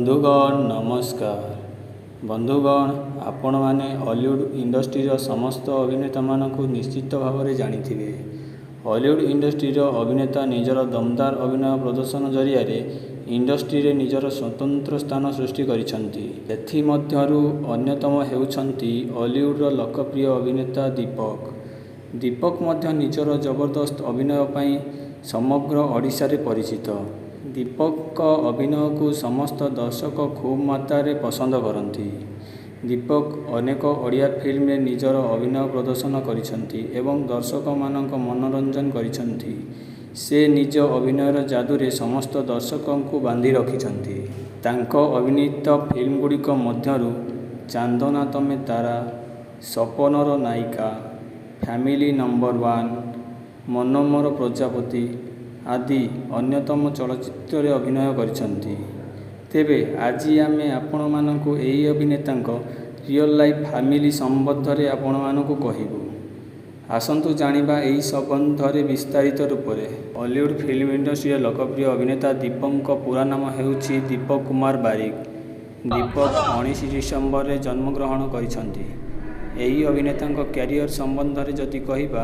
ବନ୍ଧୁଗଣ, ନମସ୍କାର। ବନ୍ଧୁଗଣ, ଆପଣମାନେ ଅଲିଉଡ଼ ଇଣ୍ଡଷ୍ଟ୍ରିର ସମସ୍ତ ଅଭିନେତାମାନଙ୍କୁ ନିଶ୍ଚିତ ଭାବରେ ଜାଣିଥିବେ। ଅଲିଉଡ଼ ଇଣ୍ଡଷ୍ଟ୍ରିର ଅଭିନେତା ନିଜର ଦମଦାର ଅଭିନୟ ପ୍ରଦର୍ଶନ ଜରିଆରେ ଇଣ୍ଡଷ୍ଟ୍ରିରେ ନିଜର ସ୍ୱତନ୍ତ୍ର ସ୍ଥାନ ସୃଷ୍ଟି କରିଛନ୍ତି। ସେଥିମଧ୍ୟରୁ ଅନ୍ୟତମ ହେଉଛନ୍ତି ଅଲିଉଡ଼ର ଲୋକପ୍ରିୟ ଅଭିନେତା ଦୀପକ। ଦୀପକ ମଧ୍ୟ ନିଜର ଜବରଦସ୍ତ ଅଭିନୟ ପାଇଁ ସମଗ୍ର ଓଡ଼ିଶାରେ ପରିଚିତ। ଦୀପକଙ୍କ ଅଭିନୟକୁ ସମସ୍ତ ଦର୍ଶକ ଖୁବ୍ ମାତ୍ରାରେ ପସନ୍ଦ କରନ୍ତି। ଦୀପକ ଅନେକ ଓଡ଼ିଆ ଫିଲ୍ମରେ ନିଜର ଅଭିନୟ ପ୍ରଦର୍ଶନ କରିଛନ୍ତି ଏବଂ ଦର୍ଶକମାନଙ୍କ ମନୋରଞ୍ଜନ କରିଛନ୍ତି। ସେ ନିଜ ଅଭିନୟର ଯାଦୁରେ ସମସ୍ତ ଦର୍ଶକଙ୍କୁ ବାନ୍ଧି ରଖିଛନ୍ତି। ତାଙ୍କ ଅଭିନୀତ ଫିଲ୍ମଗୁଡ଼ିକ ମଧ୍ୟରୁ ଚାନ୍ଦନା ତମେ ତାରା, ସପନର ନାୟିକା, ଫ୍ୟାମିଲି ନମ୍ବର ୱାନ୍, ମନ ମୋର ପ୍ରଜାପତି ଆଦି ଅନ୍ୟତମ ଚଳଚ୍ଚିତ୍ରରେ ଅଭିନୟ କରିଛନ୍ତି। ତେବେ ଆଜି ଆମେ ଆପଣମାନଙ୍କୁ ଏହି ଅଭିନେତାଙ୍କ ରିଅଲ୍ ଲାଇଫ୍ ଫ୍ୟାମିଲି ସମ୍ବନ୍ଧରେ ଆପଣମାନଙ୍କୁ କହିବୁ। ଆସନ୍ତୁ ଜାଣିବା ଏହି ସମ୍ବନ୍ଧରେ ବିସ୍ତାରିତ ରୂପରେ। ଅଲିଉଡ଼ ଫିଲ୍ମ ଇଣ୍ଡଷ୍ଟ୍ରିର ଲୋକପ୍ରିୟ ଅଭିନେତା ଦୀପକଙ୍କ ପୂରା ନାମ ହେଉଛି ଦୀପକ କୁମାର ବାରିକ। ଦୀପକ 19 ଡିସେମ୍ବରରେ ଜନ୍ମଗ୍ରହଣ କରିଛନ୍ତି। ଏହି ଅଭିନେତାଙ୍କ କ୍ୟାରିୟର ସମ୍ବନ୍ଧରେ ଯଦି କହିବା,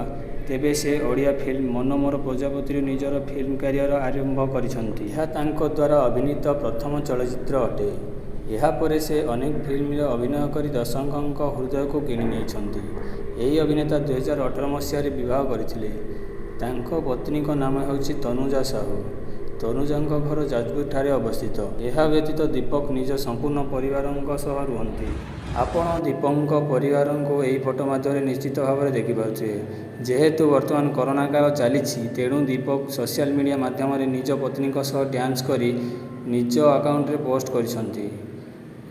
ତେବେ ସେ ଓଡ଼ିଆ ଫିଲ୍ମ ମନ ମୋର ପ୍ରଜାପତିରୁ ନିଜର ଫିଲ୍ମ କ୍ୟାରିୟର ଆରମ୍ଭ କରିଛନ୍ତି। ଏହା ତାଙ୍କ ଦ୍ୱାରା ଅଭିନୀତ ପ୍ରଥମ ଚଳଚ୍ଚିତ୍ର ଅଟେ। ଏହାପରେ ସେ ଅନେକ ଫିଲ୍ମରେ ଅଭିନୟ କରି ଦର୍ଶକଙ୍କ ହୃଦୟକୁ କିଣି ନେଇଛନ୍ତି। ଏହି ଅଭିନେତା 2018 ମସିହାରେ ବିବାହ କରିଥିଲେ। ତାଙ୍କ ପତ୍ନୀଙ୍କ ନାମ ହେଉଛି ତନୁଜା ସାହୁ। ତନୁଜାଙ୍କ ଘର ଯାଜପୁରଠାରେ ଅବସ୍ଥିତ। ଏହା ବ୍ୟତୀତ ଦୀପକ ନିଜ ସମ୍ପୂର୍ଣ୍ଣ ପରିବାରଙ୍କ ସହ ରୁହନ୍ତି। ଆପଣ ଦୀପକଙ୍କ ପରିବାରଙ୍କୁ ଏହି ଫଟୋ ମାଧ୍ୟମରେ ନିଶ୍ଚିତ ଭାବରେ ଦେଖିପାରୁଥିବେ। ଯେହେତୁ ବର୍ତ୍ତମାନ କରୋନା କାଳ ଚାଲିଛି, ତେଣୁ ଦୀପକ ସୋସିଆଲ ମିଡ଼ିଆ ମାଧ୍ୟମରେ ନିଜ ପତ୍ନୀଙ୍କ ସହ ଡ୍ୟାନ୍ସ କରି ନିଜ ଆକାଉଣ୍ଟରେ ପୋଷ୍ଟ କରିଛନ୍ତି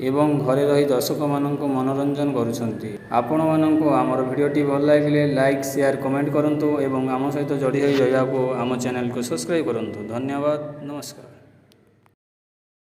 ଏବଂ ଘରେ ରହି ଦର୍ଶକମାନଙ୍କୁ ମନୋରଞ୍ଜନ କରୁଛନ୍ତି। ଆପଣମାନଙ୍କୁ ଆମର ଭିଡ଼ିଓଟି ଭଲ ଲାଗିଲେ ଲାଇକ୍, ସେୟାର, କମେଣ୍ଟ କରନ୍ତୁ ଏବଂ ଆମ ସହିତ ଯୋଡ଼ି ହୋଇ ରହିବାକୁ ଆମ ଚ୍ୟାନେଲକୁ ସବସ୍କ୍ରାଇବ୍ କରନ୍ତୁ। ଧନ୍ୟବାଦ, ନମସ୍କାର।